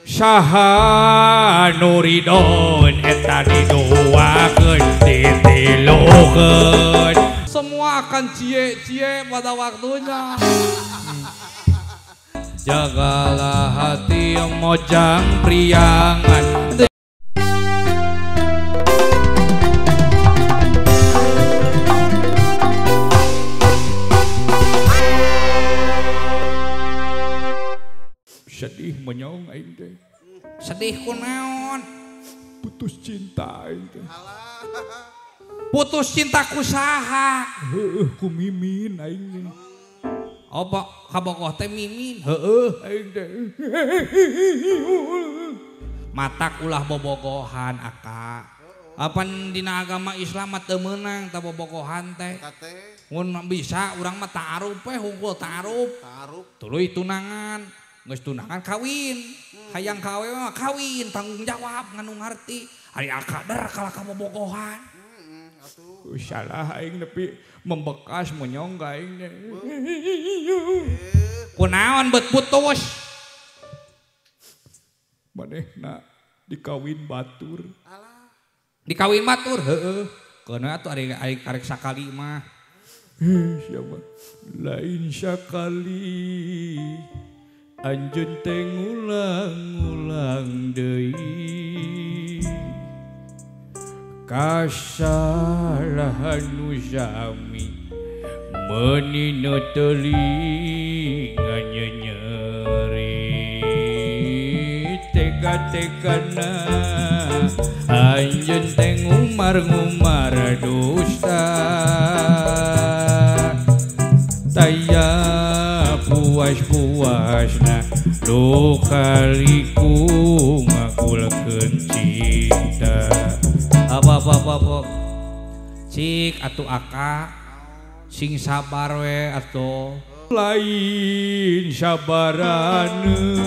Saha nu ridon eta didoakeun ditilukeun. Semua akan cie-cie pada waktunya. Jagalah hati mojang priangan. Sedih menyong aing teh. Sedih kunaon? Putus cinta aing teh. Putus cinta ku saha? Heueuh ku Mimin aing teh. Oh, kabogoh teh Mimin. Heueuh aing teh. Matak ulah bobogohan aka. Apan dina agama Islam mah teu meunang tah bobogohan teh. Mun bisa urang mah ta'aruf we hungkul ta'aruf. Tuluy tunangan. Geus tunangan kawin, hayang kawe mah kawin, tanggung jawab nganu ngarti. Ari akadar kalah ka bobogohan. Salah aing nepi membekas menyong ka aing teh. Kunaon beut putus? Manehna dikawin batur. Dikawin batur, heueuh. Keuna atuh ari karek sakali mah. Siapa? Lain sakali. Anjeun teh ngulang-ngulang deui kasalahan nu sami meuni nu telinga nyenyeri tega-tegana anjeun teh ngumar-ngumar dusta taya puas-puasna lu kaliku ngakulkeun cinta. Apa cik atuh aka sing sabar we atuh lain sabaraneun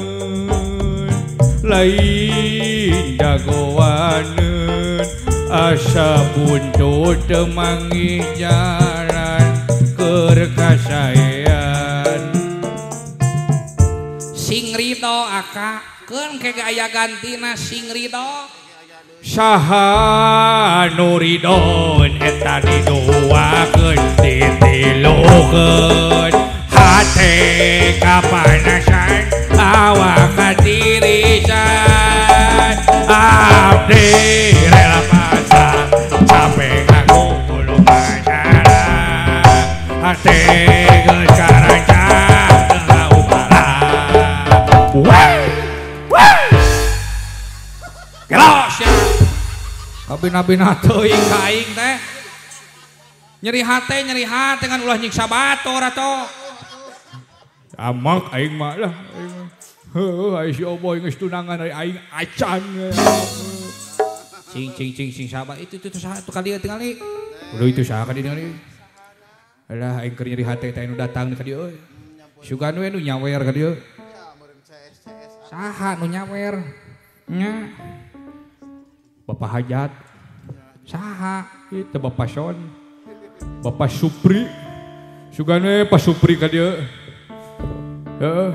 lain jagoaneun asa buntut teu manggih jalan keur kasaean. Sing ridho aka keun ke aya gantina sing ridho. Saha nu ridon eta didoakeun ditilukeun hate kapanasan awak katirisan abdi rela pasrah capek ngagulung masalah hate geus karancang teu upalah. Gelos ya. Kabina-bina teuing ka aing teh. Nyeri hate ngan ulah nyiksa batur atuh. Amak aing mah lah. Heueuh ai si Oboy geus tunangan ai aing acan. Cing cing cing sing sabar itu saha tuh ka dieu tingali. Udah itu saha ka dieu tingali. Alah aing keur nyeri hate teh nu datang ka dieu euy. Sugan we nu nyawer ka dieu. Saha nu nyawer? Nya. Bapak Hajat. Saha? Itu Bapak Son. Bapak Supri. Sugane Pak Supri ka dieu. Heeh.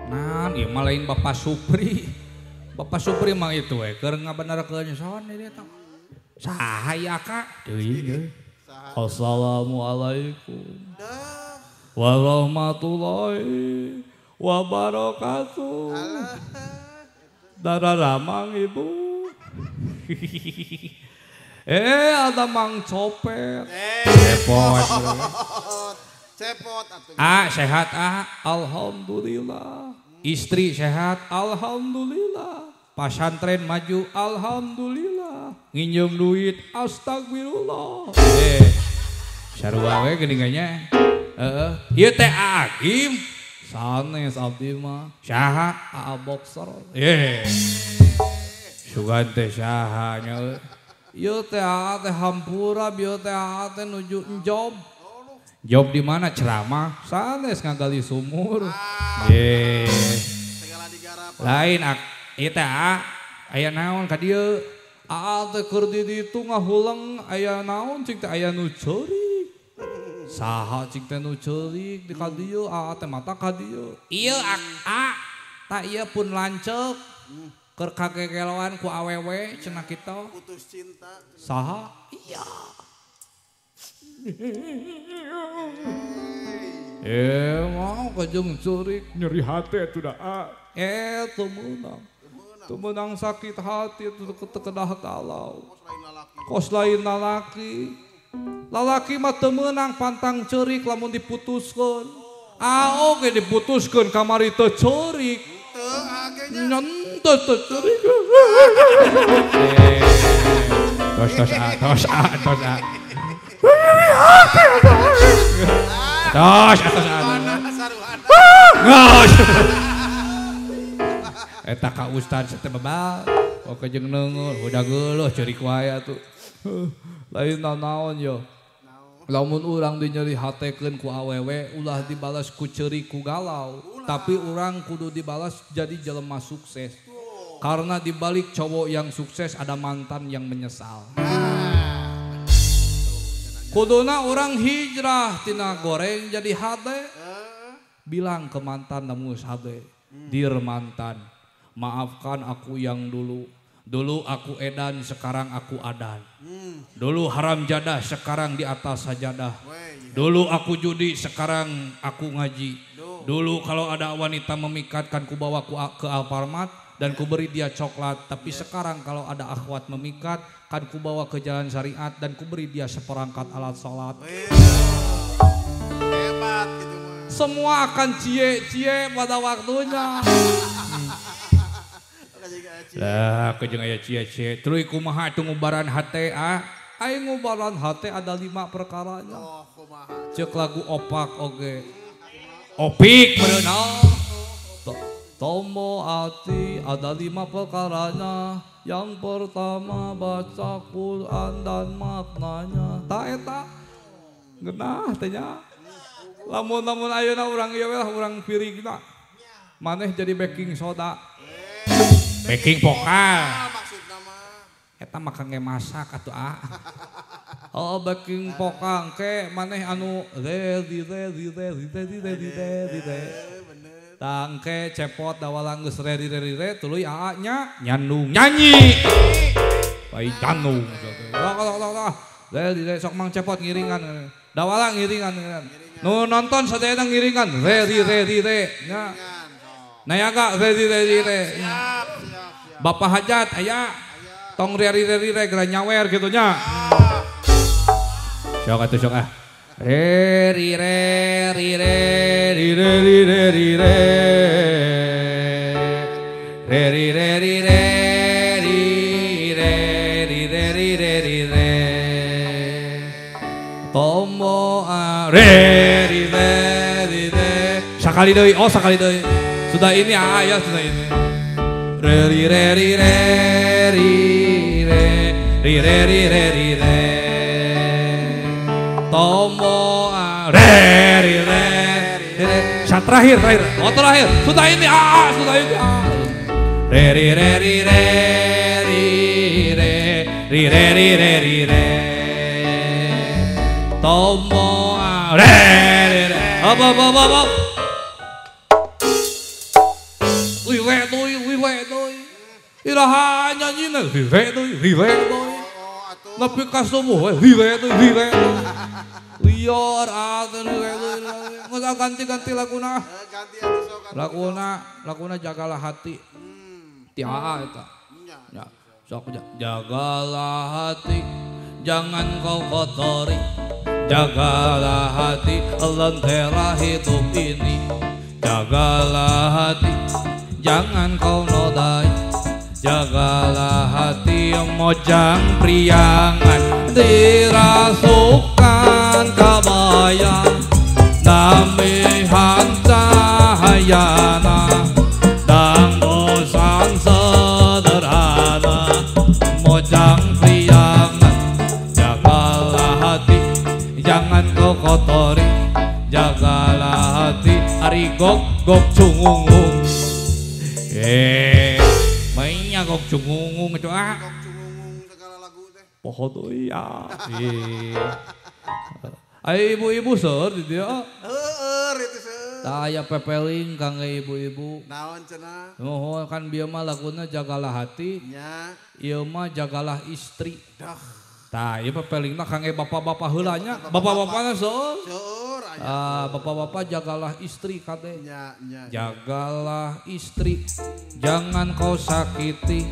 Nah, ieu mah lain Bapak Supri. Bapak Supri mah itu we keur ngabenerkeun son ieu teh. Saha ieu aka? Teuing euy. Assalamualaikum warahmatullahi wabarakatuh. Dararamang ibu. Ada Mang Copet. Cepot. Cepot. Ah, sehat ah. Alhamdulillah. Istri sehat, alhamdulillah. Pasantren maju, alhamdulillah. Nginjem duit, astagfirullah. Sarua we geuningannya. Heeh. Ieu teh Agim. Sanes abdi mah. Saha? Aa boxer. Sugan teh saha nya. Ieu teh aa teh hampura, ieu teh aa teh nuju job. Job di mana? Ceramah. Sanes ngagali sumur. Lain ieu teh aa aya naon ka dieu? Aa teh keur di ditu ngahuleng aya naon cing teh aya nu ceurik. Saha cing teh nu ceurik di ka dieu aa teh mata ka dieu. Ieu a ta ieu pun lanceuk keur kagegeloan ku awewe cenah kitu. Putus cinta. Saha? Iya. Mau kejeng ceurik nyeri hati atuh da a. Teu meunang. Teu meunang sakit hati teu kedah galau. Kos lain lalaki. Lalaki mah teu meunang pantang ceurik lamun diputuskeun. Ah oge diputuskeun kamari teu ceurik. Teu age nya. Teu ceurik. Tos tos a tos a tos a. Tos atos a. Ngos. Eta ka ustad teh bebal. Oh kejeng neungeul udah geuleuh ceurik wae atuh. Lain naon yo. Lamun urang dinyeri hatekeun ku awewe ulah dibalas ku ceurik ku galau, tapi urang kudu dibalas jadi jelema sukses. Karena dibalik cowok yang sukses ada mantan yang menyesal. Kuduna orang hijrah tina goreng jadi hade. Bilang ke mantan namun hade. Dear mantan, maafkan aku yang dulu. Dulu aku edan, sekarang aku adan. Dulu haram jadah, sekarang di atas sajadah. Dulu aku judi, sekarang aku ngaji. Dulu kalau ada wanita memikat kan ku bawa ke Alfamart dan ku beri dia coklat. Tapi sekarang kalau ada akhwat memikat kan ku bawa ke jalan syariat dan ku beri dia seperangkat alat sholat. Hebat gitu mah. Semua akan cie-cie pada waktunya. Lah kejeng aya cie-cie. Tuluy kumaha atuh ngubaran hate ah? Aing ngubaran hate ada 5 perkaranya. Oh, kumaha. Ceuk lagu opak oge. Opik beunang. Tomo ati ada 5 perkaranya. Yang pertama baca Quran dan maknanya. Ta eta ngeunah teh nya. Lamun-lamun ayeuna urang ieu we lah urang pirigna. Maneh jadi baking soda. Baking vokal. Maksudna mah. Eta mah kangge masak atuh ah. Oh baking vokal ke maneh anu re di re di re di re di re di re di re. Tangke cepot dawalang geus re re re tuluy aa nya nyandung nyanyi. Pai jandung. Lah lah. Re di re sok mang cepot ngiringan. Dawalang ngiringan. Nu nonton sadayana ngiringan re di re di re nya. Nayaga re di re di re. Siap, siap, siap. Bapak hajat aya tong re re re re geura nyawer kitu nya. Sok atuh sok ah. Re ri re ri re ri re ri re ri re re ri re ri re ri re ri re ri re ri re tomo a re ri re ri re sakali deui oh sakali deui sudah ini ah ya sudah ini re ri re ri re ri re ri re ri re ri re tomo a re ri re re terakhir terakhir oh terakhir sudah ini ah sudah ini ah re ri re ri re ri re ri re ri re ri re tomo a re ri re apa apa apa ri re deui ri re deui iraha nyanyina ri re deui ri re deui nepi ka subuh we ri re deui ri re deui liar atuh ri re deui geus ganti-ganti laguna ganti atuh sok laguna laguna jagalah hati ti aa eta nya sok jagalah hati jangan kau kotori jagalah hati lentera hidup ini jagalah hati jangan kau nodai jagalah hati mojang priangan dirasukan kabaya namihan cahayana dang bosan sederhana mojang priangan jagalah hati jangan kau kotori jagalah hati ari gok gok cungungung mainnya gok cungungung itu ah. Poho deui ya. Ayo ibu-ibu seur di dieu. Heueur itu seur. Tah aya pepeling kangge ibu-ibu. Naon cenah? Nuhun kan bieu mah laguna jagalah hati. Nya. Ieu mah jagalah istri. Dah. Tah ieu pepelingna kangge bapak-bapak heula nya. Bapak-bapakna seur. Seur aya. Bapak-bapak jagalah istri kate. Nya nya. Jagalah istri, jangan kau sakiti.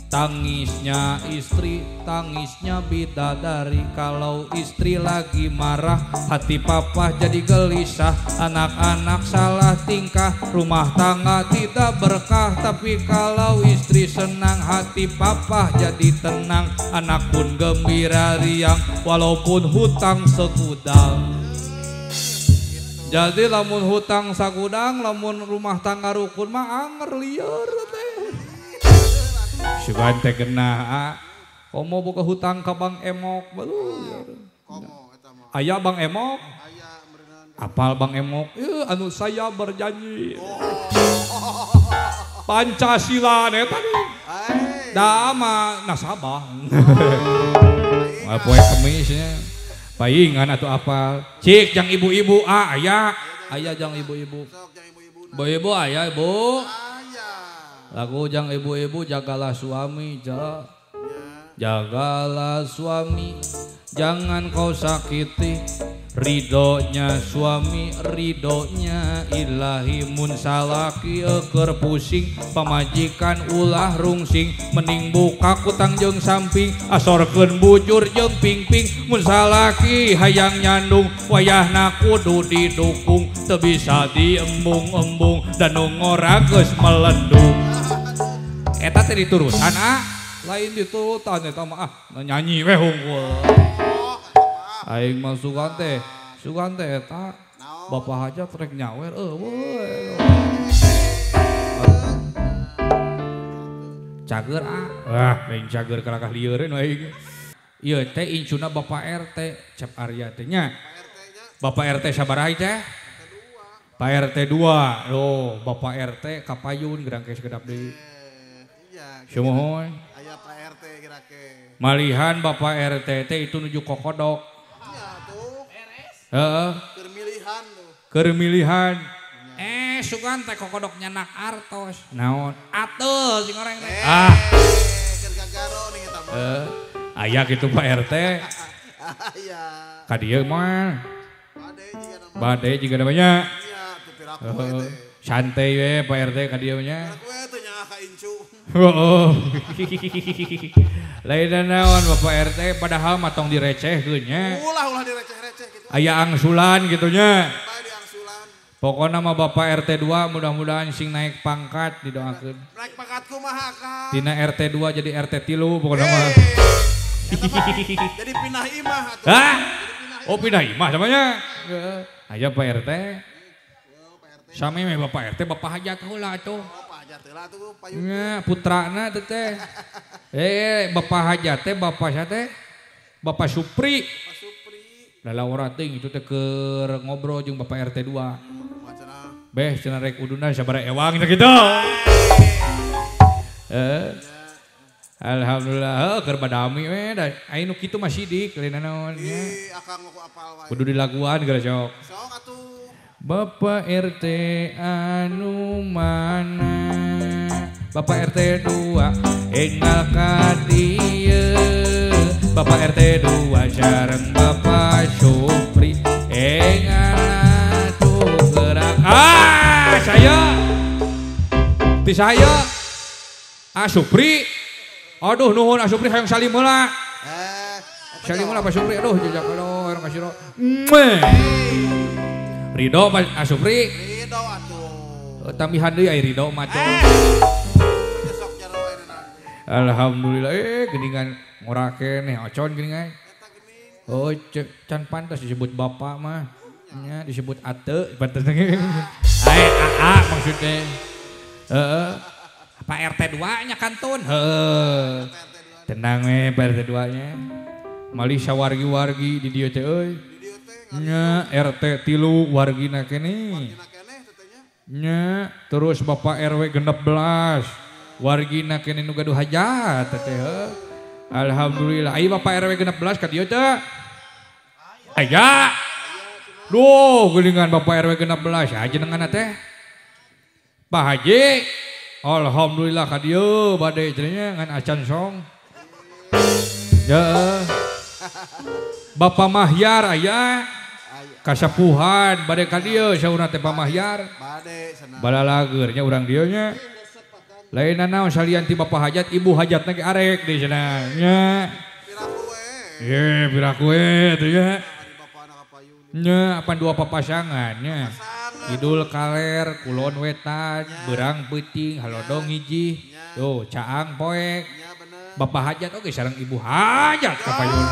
Tangisnya istri, tangisnya bidadari. Kalau istri lagi marah, hati papa jadi gelisah. Anak-anak salah tingkah, rumah tangga tidak berkah. Tapi kalau istri senang, hati papa jadi tenang. Anak pun gembira riang, walaupun hutang segudang. Jadi lamun hutang sagudang, lamun rumah tangga rukun mah anger lieur teh. Sugan teh genah, komo boga hutang ka Bang Emok, baru. Komo eta mah. Aya Bang Emok? Aya meureunana. Apal Bang Emok? Ieu anu saya berjanji. Oh. Pancasila eta nih. Da mah nasabah. Poe Kemis nya. Paingan atau apal. Cik jang ibu-ibu ah aya, aya jang ibu-ibu. Ibu-ibu aya ibu. Lagu jang ibu-ibu jagalah suami, jagalah suami, jangan kau sakiti. Ridhonya suami, ridhonya ilahi. Mun salaki keur pusing, pamajikan ulah rungsing. Mending buka kutang jeung samping, asorkeun bujur jeung pingping. Mun salaki hayang nyandung, wayahna kudu didukung. Teu bisa diembung-embung, dan nu ngora geus melendung. Eta teh diturutan ah, lain diturutan eta mah ah, nyanyi we hungkul. Aing mah sugan teh eta bapak hajat rek nyawer eueuh. Cager ah, ah lain cager kalakah lieureun aing. Ieu teh incuna Bapak RT Cep Arya teh nya. Bapak RT sabaraha teh? Pak RT 2. Loh, Bapak RT kapayun gerang ke sekedap deui. Sumuhun. Aya Pak RT gerake. Malihan Bapak RT teh itu nuju kokodok. Heeh. Keur milihan tuh. Keur milihan. Sugan teh kokodok nyanak artos. Naon? Atuh sing orang teh. Ah. Keur gagaro ning eta mah. Aya kitu Pak RT. Aya. Ka dieu mah. Bade jiga nama. Bade jiga namanya. Iya, tuh piraku we teh. Santai we Pak RT ka dieu nya. Piraku we teh nyaah ka incu. Heeh. Lain naon Bapak RT padahal mah tong direcehkeun nya. Ulah direceh-receh kitu. Aya angsulan gitu nya. Angsulan. Pokokna mah Bapak RT 2 mudah-mudahan sing naik pangkat didoakeun. Naik pangkat kumaha Kang? Tina RT 2 jadi RT 3 pokokna mah. Jadi pindah imah atuh. Hah? Oh pindah imah namanya. Aya Pak RT. Sami meh Bapak RT Bapak hajat heula atuh. Nya putrana teh teh. Bapak hajat teh bapak sia teh? Bapak Supri. Bapak Supri. Lalawara teuing itu teh keur ngobrol jeung Bapak RT 2. Beh cenah rek udunan sabaraha ewang kitu. Alhamdulillah keur badami we da aya nu kitu mah sidik lain naon nya. Ih akang ku apal wae. Kudu dilaguan geura sok. Sok atuh. Bapak RT anu mana? Bapak RT 2 enggal ka dieu. Bapak RT 2 sareng Bapak Supri enggal atuh gerak. Ah, saya. Ti saya. Ah Supri. Aduh nuhun ah Supri hayang salim heula. Salim heula Pak Supri. Aduh jejak aduh urang kasiro. Ridho Pak Asupri. Ridho atuh. Tambihan deui ai Ridho mah teh. Alhamdulillah geuningan ngora keneh ocon geuningan. Oh can pantas disebut bapak mah. Nya disebut ate pantas ge. Ai aa maksudnya. Heeh. Pak RT 2 nya kantun. Heeh. Tenang we Pak RT 2 nya. Malih sawargi-wargi di dieu teh euy. Nya RT 3 wargina keneh. Nya terus Bapak RW 16 wargina keneh nu gaduh hajat teh heuh. Alhamdulillah. Ayo Bapak RW 16 ka dieu teu? Aya. Duh, geuningan Bapak RW 16 aja jenengan teh. Pak Haji. Alhamdulillah ka dieu bade cenah ngan acan song. Ya. Bapak Mahyar aya. Kasepuhan bade ka dieu saurna teh Pak Mahyar. Bade cenah. Balalager nya urang dieu nya. Lain naon salian ti Bapak Hajat, Ibu Hajatna ge arek di cenah nya. Piraku we. Ye, piraku we teh nya. Nya apan dua papasangan nya. Kidul kaler, kulon wetan, beurang peuting, halodong hiji. Tuh, caang poek. Bapak Hajat oge sareng Ibu Hajat ka payun.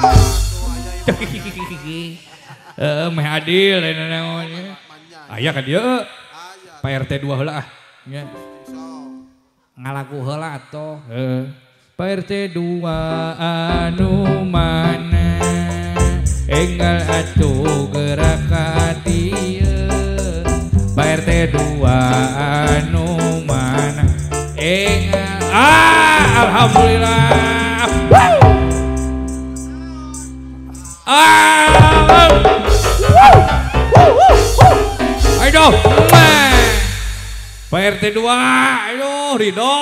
Heeh, meh adil lain naon nya. Aya ka dieu. Pak RT 2 heula ah. Nya. Ngalagu heula atuh. Heeh. Pak RT 2 anu mana enggal atuh gerak ka dieu. Pak RT 2 anu mana enggal ah alhamdulillah. Woo! Ah! Woo! Woo! Woo! Aduh. Pak RT 2, aduh Ridho.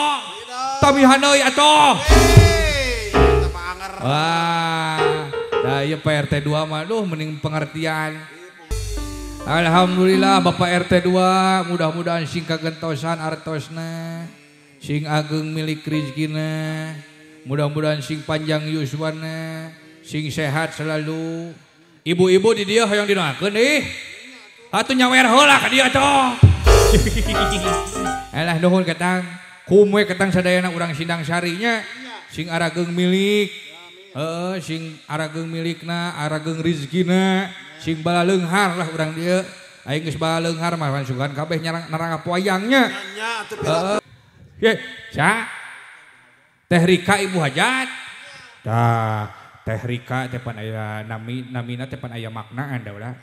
Tabihan deui atuh. Wah, da ieu Pak RT 2 mah aduh mending pengertian. Alhamdulillah Bapak RT 2 mudah-mudahan sing kagentosan artosna, sing ageng milik rezekina, mudah-mudahan sing panjang yuswana, sing sehat selalu. Ibu-ibu di dieu hoyong didoakeun ih. Atuh nyawer heula ka dieu atuh. Alah nuhun ketang, kumoe ketang sadayana urang Sindang Sarinya, sing arageung milik, heeh, sing arageung milikna, arageung rezekina, sing balaleunghar lah urang dieu. Aing geus balaleunghar mah sugan kabeh nyarang wayangnya. Heeh. Ye, sa Teh Rika Ibu Hajat. Tah, Teh Rika teh pan aya nami namina teh pan aya maknaan da ulah.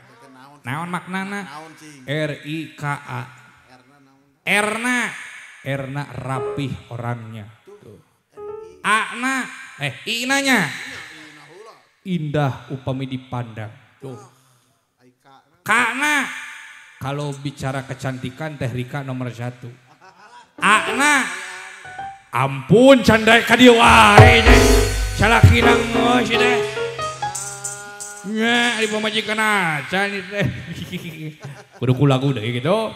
Naon maknana? R I K A. Erna, Erna rapih orangnya. Tuh. Akna, Inanya indah upami dipandang. Tuh. Kana, kalau bicara kecantikan Teh Rika nomor 1. Akna, ampun candai ka dieu wae teh. Salakina geus teh. Nya di pamajikan acan teh. Kudu ku lagu deui kitu.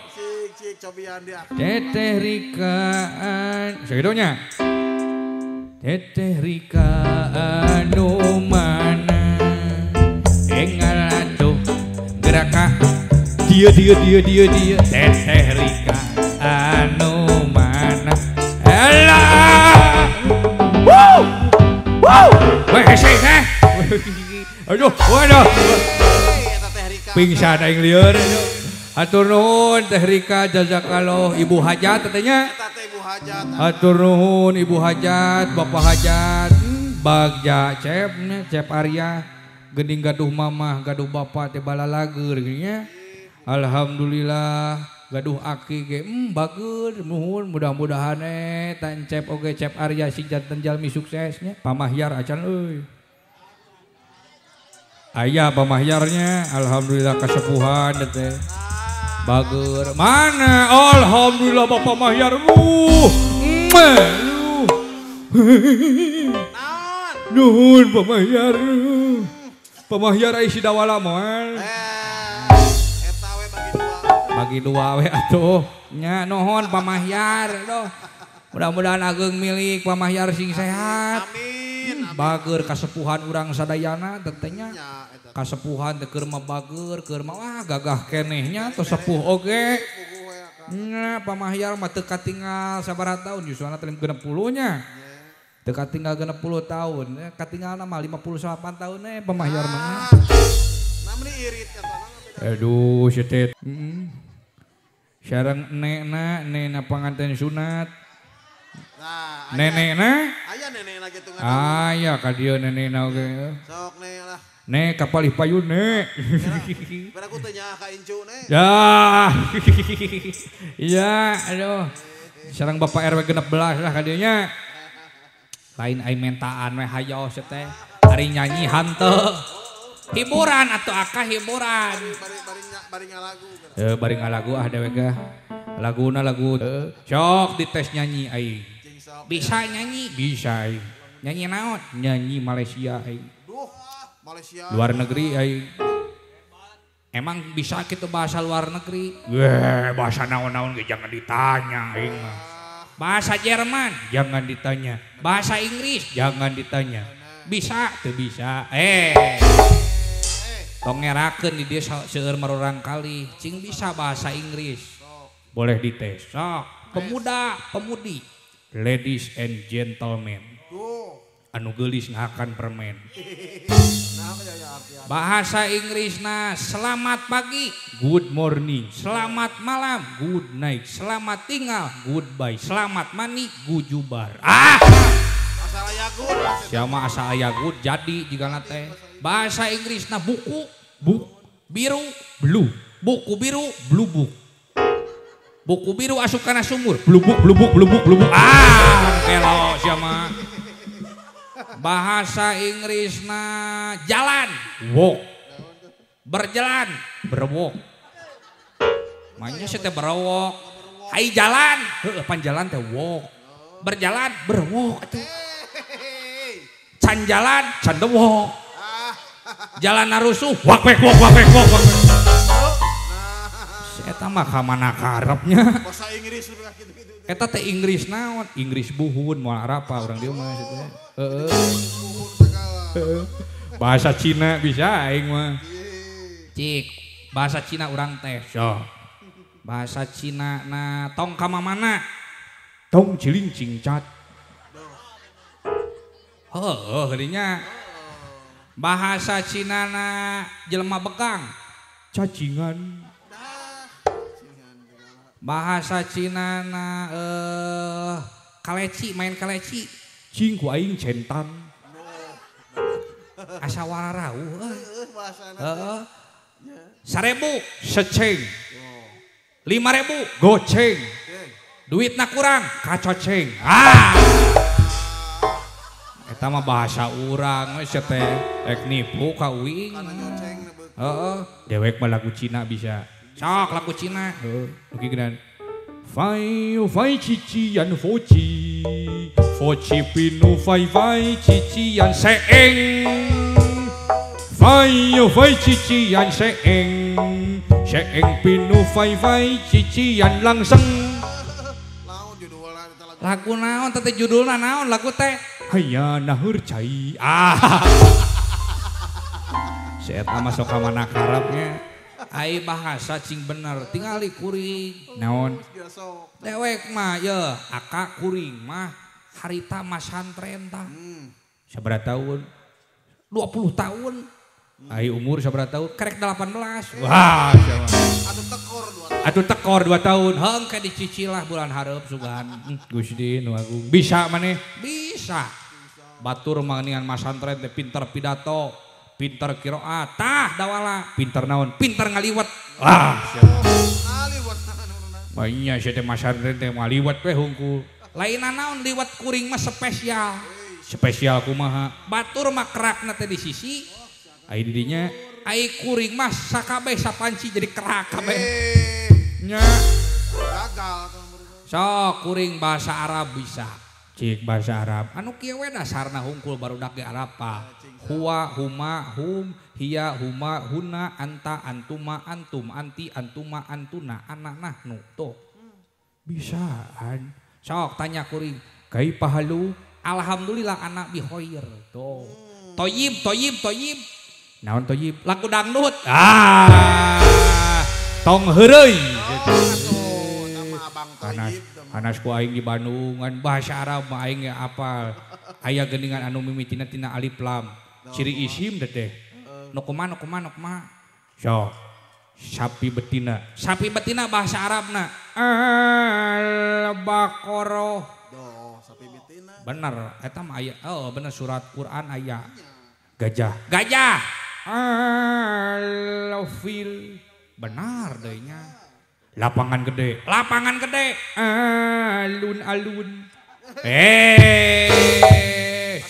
Teteh Rikaan, sakitu nya. Teteh Rika anu mana enggal atuh geraka dieu dieu dieu dieu dieu. Teteh Rika anu mana elah. Woo! Woo! Weh hese teh. Aduh, waduh. Pingsan aing lieur. Hatur nuhun Teh Rika jazakallah Ibu Hajat tetehnya. Hatur nuhun Ibu Hajat, Bapak Hajat, Bagja Cep nya, Cep Arya, geuning gaduh mamah, gaduh bapak teh balalager nya. Alhamdulillah gaduh aki ge bager nuhun mudah-mudahan eta Cep oge Cep Arya sing janten jalmi suksesnya. Pamahyar acan euy. Aya pamahyarnya, alhamdulillah kasepuhan teh. Bager mana? Alhamdulillah Bapak Mahyar. Nuhun Pak Mahyar. Pak Mahyar ai si dawala moal. Eta we bagi dua. Bagi dua we atuh. Nya nuhun Pak Mahyar doh. Mudah-mudahan ageng milik Pak Mahyar sing sehat. Amin. Bager kasepuhan urang sadayana tetehnya. Kasepuhan teh keur mah bager, keur mah wah gagah kenehnya tos sepuh oge. Nya Pak Mahyar mah teu katingal sabaraha taun yuswana teh 60 nya. Teu katingal 60 tahun, katingalna mah 58 tahun eh Pak Mahyar mah. Namni irit eta. Aduh si teh. Sareng nenekna, nenekna panganten sunat. Nah, nenekna? Aya nenekna kitu ngadan. Aya ka dieu nenekna oge. Sok nek lah. Nek kapalih payun nek. Beraku teu nyaah ka incu nek. Ya. Iya, aduh. Sareng Bapak RW 16 lah ka dieu nya. Lain ai mentaan we hayo sia teh. Ari nyanyi hanteu. Hiburan atuh aka hiburan. Bari ngalagu. Bari ngalagu ah dewek ah. Laguna lagu sok dites nyanyi aing. Bisa nyanyi? Bisa aing. Nyanyi naon? Nyanyi Malaysia aing. Duh, Malaysia. Luar negeri aing. Emang bisa gitu bahasa luar negeri? Weh, bahasa naon-naon ge jangan ditanya aing mah. Bahasa Jerman jangan ditanya. Bahasa Inggris jangan ditanya. Bisa teu bisa. Tong ngerakeun di dieu seueur marurang kali. Cing bisa bahasa Inggris. Boleh dites. Sok, pemuda, pemudi, ladies and gentlemen. Anu geulis ngahakan permen. Bahasa Inggrisna selamat pagi, good morning, selamat malam, good night, selamat tinggal, goodbye, selamat mani, gujubar. Ah. Asal aya good. Siapa asal aya good jadi jigana teh. Bahasa Inggrisna buku, book, biru, blue, buku biru, blue book. Buku biru asup kana sumur, blubuk blubuk blubuk blubuk. Ah, kelo siapa? Bahasa Inggrisna jalan, walk. Berjalan, berwalk. Mainnya sih teh berwalk. Hai jalan, heueuh pan jalan teh walk. Berjalan, berwalk atuh. Can jalan, can the walk. Jalan narusuh, wak wek wak wak wek wak wak. Eta mah ka mana karepnya. Bahasa Inggris lebih gitu-gitu. Eta teh Inggris naon? Inggris buhun moal arapa urang dieu mah teh. Heeh. Heeh. Bahasa Cina bisa aing mah. Cik, bahasa Cina urang teh. Sok. Bahasa Cina na tong ka mamana? Tong ciling cingcat. Heueuh geuning. Bahasa Cina na jelema begang, cacingan. Bahasa Cina na kaleci, main kaleci. Cing ku aing centang. Asa wararauh heeh. 1000 seceng. 5000 goceng. Duitna kurang kacoceng. Ah. Eta mah bahasa urang we sia teh rek nipu ka uing. Heeh, dewek mah lagu Cina bisa. Sok lagu Cina. Heeh, oke gedan. Fai fai cici yan fo ci. Fo ci pinu fai fai cici yan seeng. Fai fai cici yan seeng. Seeng pinu fai fai cici yan langseng. Lagu naon teh judulna naon lagu teh? Haya nahur cai. Ah. Seeta mah sok ka mana karepnya. Ai bahasa cing bener tingali kuring naon dewek mah ye aka kuring mah harita masantren tah. Sabaraha tahun? 20 tahun. Ai umur sabaraha tahun? Kerek 18. Wah, siapa? Atuh tekor 2 tahun. Atuh tekor 2 tahun. Heung ke dicicil lah bulan hareup sugan. Gusti nu agung. Bisa maneh? Bisa. Batur mah geuningan masantren teh pinter pidato, pinter kiroat, tah dawala, pinter naon, pinter ngaliwet. Wah, siapa? Ngaliwet. Banyak sia teh masantren teh ngaliwet we hungkul. Lainna naon liwet kuring mah spesial. Spesial kumaha? Batur mah kerakna teh di sisi, ai di dinya, ai kuring mah sakabeh sapanci jadi kerak kabeh. Nya. Gagal. Sok kuring bahasa Arab bisa. Cik bahasa Arab. Anu kieu we dasarna hungkul barudak ge Arab pa. Huwa huma hum hiya huma huna anta antuma antum anti antuma antuna ana nahnu tuh. Bisaan. Sok tanya kuring, kaifa halu? Alhamdulillah anak bi khair. Tuh. Toyib toyib toyib. Naon toyib? Lagu dangdut. Ah. Tong heureuy. Hanas, hanas ku aing di Bandungan bahasa Arab mah aing ge apal. Aya geuningan anu mimitina tina alif lam. Ciri isim teh. Nu kumaha nu kumaha nu kumaha. Sok. Sapi betina. Sapi betina bahasa Arabna Al-Baqarah. Doh, sapi betina. Bener, eta mah aya. Oh, bener surat Quran aya. Gajah. Gajah. Al-Fil. Benar deui nya. Lapangan gede. Lapangan gede. Alun-alun.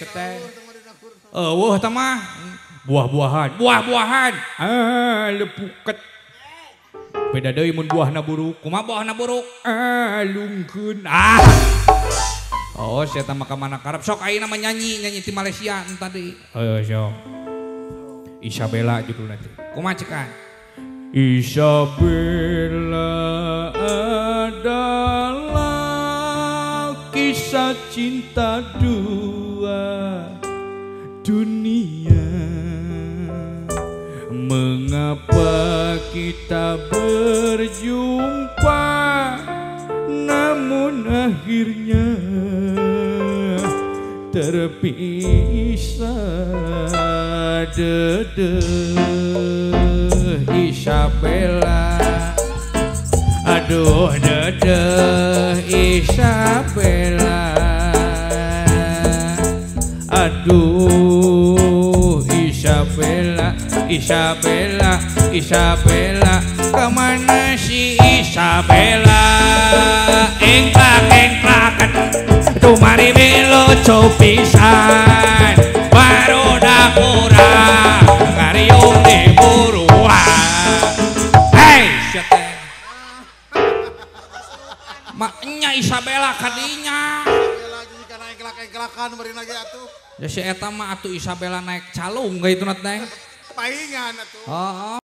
teh. Eueuh teh mah buah-buahan, buah-buahan. Ah, lepuket. Beda deui mun buahna buruk. Kumaha buahna buruk? Ah, lungkeun. Ah. Oh, sia teh mah ka mana karep. Sok ayeuna mah nyanyi, nyanyi ti Malaysia tadi. Heuh, sok. Isabella judulna teh. Kumaha cekan? Isabella adalah kisah cinta dua dunia. Mengapa kita berjumpa namun akhirnya terpisah. Dedeh Isabella, aduh dedeh Isabella, aduh Isabella, Isabella, Isabella, kemana si Isabella? Engklak engklakan, tumari melo copisan, baru dapura ngariung di buruan. Hei, siapa? Maknya Isabella kadinya. Isabella jadi kana engklak-engklakan meureun lagi atuh. Ya si eta mah atuh Isabella naik calung gak itu nat teh. Paingan atuh. Heeh.